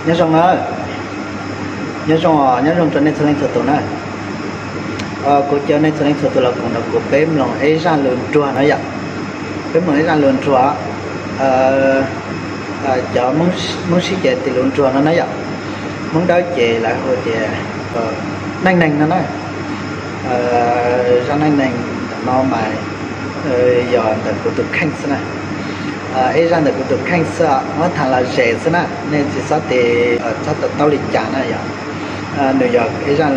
Nyob zoo na, nyob zoo, nyob zoo rau nej txhua leej txhua tus na. Kuv caw nej txhua leej txhua tus los koom nrog kuv peb mloog ib zaj lus nruag no yom. Peb mloog ib zaj lus nruag, cov Hmoob sib ces tis lus nruag no na yom. Hmoob Dawb ces lawv hu tias neej neeg no na. Zaj neej neeg ntawm no mas yog ntawm kuv tus kheej xwb na. Ib zaj ntawm kuv tus kheej xwb, muab tham los zes xwb na, nej tsis txhob tis, txhob to taub li cas na yom. Nws yog ib zaj,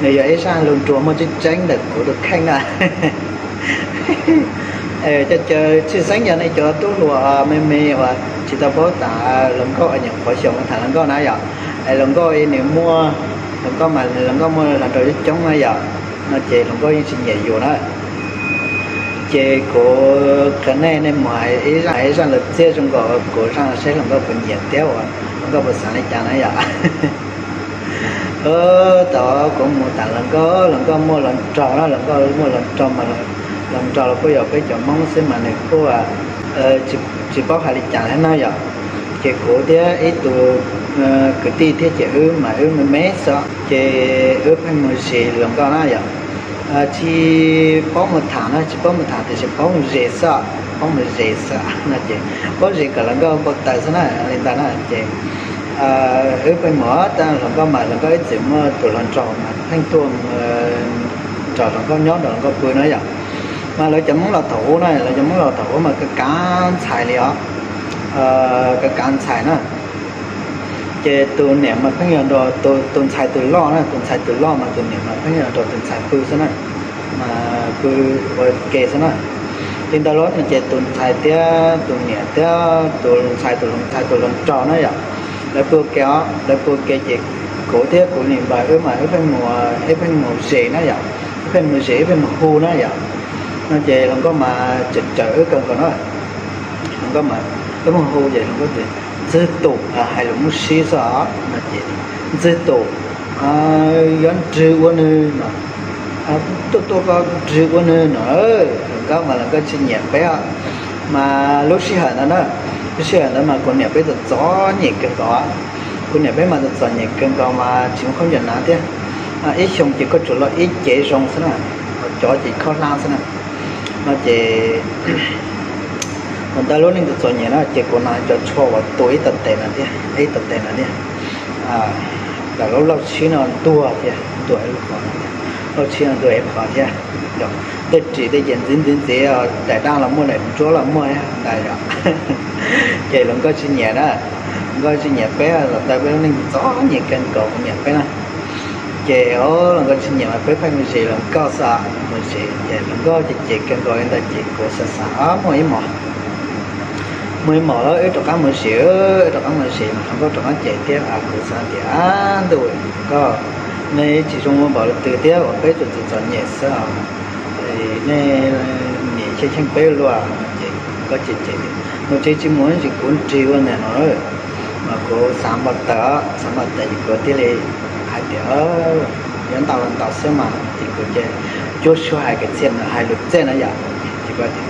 nws yog ib zaj lus nruag muaj tseeb tseeb ntawm kuv tus kheej na. Cov caw tshwj xeeb yog nej cov tub hluas me me uas tsis tau paub tham hluas nkauj, nyuam qhuav xyaum mus tham hluas nkauj na yom. Es hluas nkauj nws muaj, hluas nkauj mas hluas nkauj muaj hluas nraug coob coob na yom, no ces hluas nkauj yeej tsis nyiam yus na. Ces kuv qhia nej, nej mus hais ib zaj, ib zaj lus txiaj zoo nkaus kuv zaj saib hluas nkauj puas nyiam thiab uas hluas nkauj puas xav li cas na yom. Thaum kuv mus tham hluas nkauj, hluas nkauj muaj hluas nraug na, hluas nkauj muaj hluas nraug mas hluas nraug los kuj yog peb cov Hmoob xwb mas nws kuj tsis paub hais li cas thiab na yom. Ces kuv thiab ib tug kwv tij thiab ces wb mas wb me me xwb, ces wb pheej mus zes hluas nkauj na yom. Tsis paub mus tham na, tsis paub mus tham tiam sis paub mus zes xwb, paub mus zes xwb no ces paub zes kom hluas nkauj npau taws xwb na, li ntawd na ces wb pheej mus, hluas nkauj mas hluas nkauj ib txwm muaj tus hluas nraug mas pheej tuaj nrog hluas nkauj nyob nrog hluas nkauj pw na yom. Mas lawv cov Hmoob laus thaum ub na, lawv cov Hmoob laus thaum ub mas kav kav ntxhais li os, kav kav ntxhais na. Ces tus niam mas pheej yog nrog tus ntxhais tus loj na, tus ntxhais tus loj mas tus niam mas pheej yog nrog tus ntxhais pw xwb na, mas pw ua ke xwb na. Li ntawd los no ces tus ntxhais thiab tus niam thiab tus ntxhais tus hluas ntxhais tus hluas nraug na yom, lawv pw ua ke os, lawv pw ua ke ces kuv thiab kuv niam npawg wb mas wb pheej mus, wb pheej mus zes na yom, wb pheej mus zes wb pheej mus hu na yom. No ces hluas nkauj mas tseem caw wb kawg nkaus na. Hluas nkauj mas wb mus hu ces hluas nkauj tias, Ntxwg Tum, hais lus Hmoob Sib xwb os, no ces, Ntxwg Tum, yuav nrwg ua nwg no, tuaj tuaj koj nrwg ua nwg no. Hluas nkauj mas hluas nkauj tsis nyiam peb os. Mas lub sij hawm ntawd na, lub sij hawm ntawd mas kuv niam peb txom txom nyem kawg nkaus, kuv niam peb mas txom txom nyem kawg nkaus mas tsis muaj khaub ncaws hnav thiab. Ib xyoo ces koj tsuas loj ib cev zoo xwb na, cov ces khaub hlab xwb na. No ces thaum ntawd lub neej txom txom nyem na ces kuv hnav cov tshuaj uas tu ib tog tes no thiab, ib tog tes no thiab. Ntawm lub lauj tshib no ntuag thiab, ntuag ib lub qhov no thiab, lauj tshib no ntuag ib qhov thiab. Tej ris tej ces ntxiv ntxiv ntxiv, daim daj los muaj, daim nruab los muaj ntag yom. Ces hluas nkauj tsis nyiam na, hluas nkauj tsis nyiam peb, los ntawd peb lub neej txom nyem kawg nkaus kuv niam peb na. Ces hluas nkauj tsis nyiam mas peb pheej mus zes hluas nkauj xwb, mus zes ces hluas nkauj ces cem kawg nkaus li ntawd ces kuv xav xav muaj ib hmos, muaj ib hmos wb rov qab mus zes, wb rov qab mus zes mas hluas nkauj rov qab cem thiab. Kuv xav tias, Ab ntuj, koj, nej tsis zoo ua npaum li twg thiab uas peb txom txom nyem xwb os, nej niam cheej cheej peb luaj. Ces hluas nkauj cem cem, Mus tsev tsis mus ntsis kuv nrig ua ntej no. Mas kuv xav npau taws, xav npau taws ces kuv thiaj li hais tias, Yuav ntaus los ntaus xwb mas. Ces kuv ces cuab suab hais kwv txhiaj no, hais lus txij no yom. Ces kuv tias,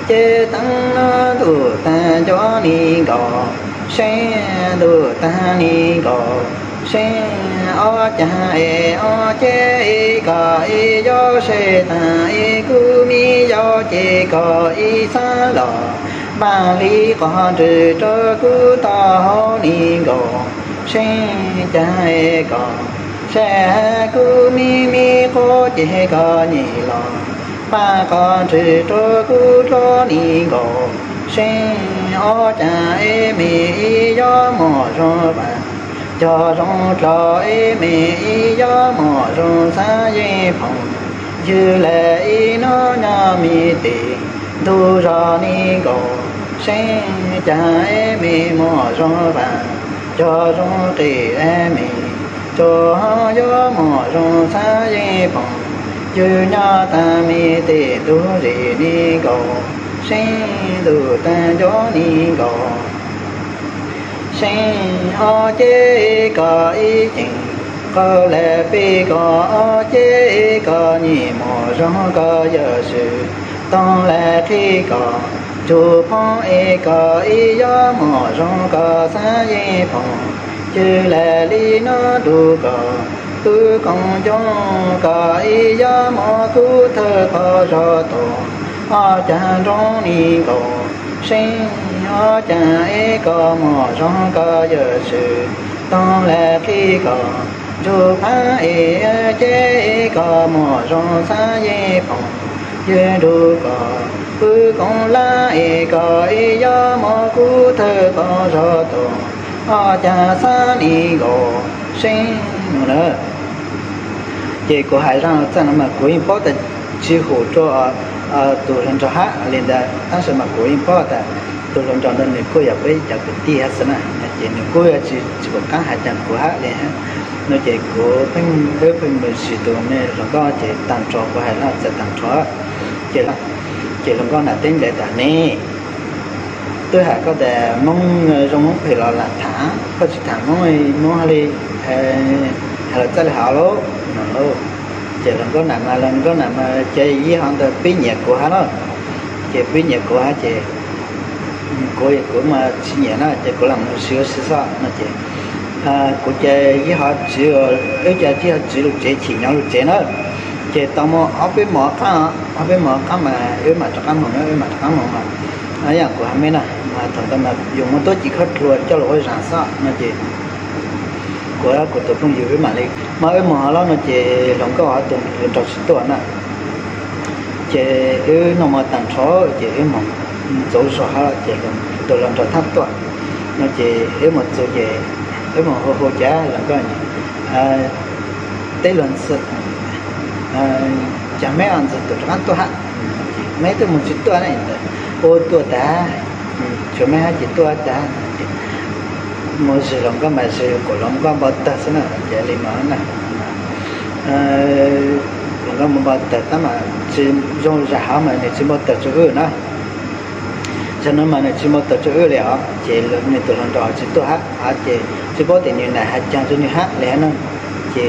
Ces teeb no ntuj tag nco ni nkaus, seb ntuj tag ni nkaus, seb ob cag es ob ceg ib koj ib yau, seb tag ib kub mi yau ces koj ib xab los, npaj hli qos nrwg rau kuv toj hauv ni nkaus, seb cag es koj, seb kub mi mi qub ces koj nyim los, npaj qos nrwg rau kuv dlaub ni nkaus, seb ob cag es me ib yau muaj zoo vas, cog zoo dlaub es me ib yau muaj zoo xav yeej phoom, ywg lawm ib hnub nyob me tes ntug zos ni nkaus, seb cag es me muaj zoo vas, cog zoo qis es me, cog ho yuav muaj zoo xav yeej phoom, ywg nyob tag me tes ntug zos ni nkaus, seb ntuj tag nco ni nkaus. Seb ob ceg koj ib ceem, qaug lawm peb koj ob ceg koj nyim muaj zoo koj yawm swm, toog lawm qhib koj Ntsuj Phooj es koj ib yam mom zoo koj xav yeej phoom, cwj laj li no rau koj, Pwj Koom Ncoo koj ib yam mom kub thawj qaum zog tuaj, ob cag nroo ni nkaus seej, ob cag es koj mom zoo koj yawm swm toog laj qhib koj, Ntsuj Pheej es ces koj mom zoo xav yeej phoom, ywg nrug koj, Pwj Koom Laj es koj ib yam mom kub thawj qaum zog tuaj, ob cag xab ni nkaus seej no na. Ces kuv hais zaj txaj no mas kuv yeej paub tas tsis hum rau tus hluas nraug hab li ntawd, tab sis mas kuv yeej paub tas tus hluas nraug ntawd nws kuj yog peb cov kwv tij hab xwb na, ces nws kuj yog tsis, tsis pom qab hais caag kuv hab li hab. No ces kuv pheej, wb pheej mus zis tus me hluas nkauj ces tag nrho kuv hais zaj txaj tag nrho. Ces, ces hluas nkauj nam teb ntes tas ne, twb hais koj tas Moob zoo Moob phem los lam tham, koj tsis tham Moob, Moob hab li, hais los txaj li hov lauj no lauj. Ces hluas nkauj nam mas, hluas nkauj nam mas ces yog hov ntawd pib nyiam kuv hab na. Ces pib nyiam kuv hab ces kuv, kuv mas tsis nyiam na ces kuv lam mus zis ua si xwb no ces kuv ces yog hov tsiv, wb ces yog hov tsiv lug tsev, chim nyob lug tsev na. Ces tau muaj ob peb hmos qab, ob peb hmos qab mas wb mam rov qab moog na, wb mam rov qab moog mas, ib yam kuv hais mej na, mas thaum ntawd mas yus muaj tuab ci khaub dluag coj lug ua zaag xwb no ces kuv, kuv tus phooj ywg wb mam li, mas wb moog hov lawm no ces hluas nkauj hov tus hluas nraug tsis tuaj na. Ces wb noj mov tag nrho ces wb moog txug zog hov ces tus hluas nraug thaab tuaj no ces wb moog txug ces wb moog hu hu cas hluas nkauj teb luag ntxhi, cas meb ob ntxwg tus rov qab tuaj hab, meb twb moog tsis tuaj ne. Ua tuaj tag, tsuas meb hab ces tuaj tag. Mus zis hluas nkauj mas zis kuas hluas nkauj npau tawg xwb na, ces li no na. Hluas nkauj npau tawg tab mas tsis zoo, zaum hov mas nws tsis npau tawg rua wb na. Zaum no mas nws tsis npau tawg rua wb li os, ces nws tus hluas nraug tsis tuaj hab, ces tsis paub tias nws nam has caag rua nws hab li hab na. Ces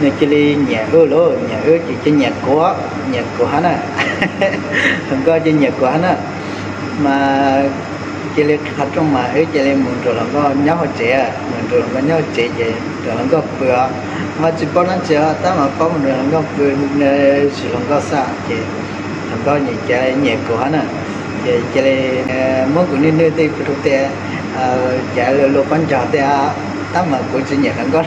nws cia li nyiam wb lauj, nyiam wb ces cia nyiam kuv, nyiam kuv hab na. Hluas nkauj cia nyiam kuv hab na. Mas cia li qhov rooj mas wb cia li mus nrug hluas nkauj nyob hauv tsev, mus nrug hluas nkauj nyob hauv tsev ces nrug hluas nkauj pw os. Mas tsis paub dlaab tsi os, tab mas paub mus nrug hluas nkauj pw, zis hluas nkauj xwb ces hluas nkauj nyiam, cia li nyiam kuv hab na. Ces cia li muab kuv nwj nwj tej kuv rau tej, cav lug lua pob ncaug tej, tab mas kuv tsis nyiam hluas nkauj.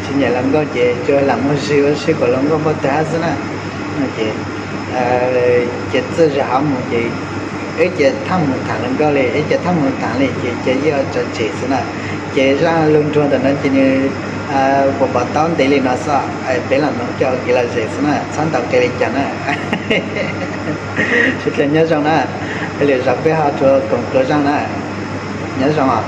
Tsis nyiam hluas nkauj ces tsuas lam mus zis ua si kuas hluas nkauj npau tawg hab xwb na. Ces, ces txij zaum hov mus ces wb cia thaaj mus thaam hluas nkauj li, wb cia thaaj mus thaam li ces cia li tso tseg xwb na. Ces zaaj lug nruag ntawm no ces nws puas pom tau ntev li no xwb, peb lam noog coj ua kev lom zem xwb na, txhob ntau qe li cas na. Sawv dlawg nyob zoo na, lwm zaus peb ho rua koom dlua zaaj na. Nyob zoo os.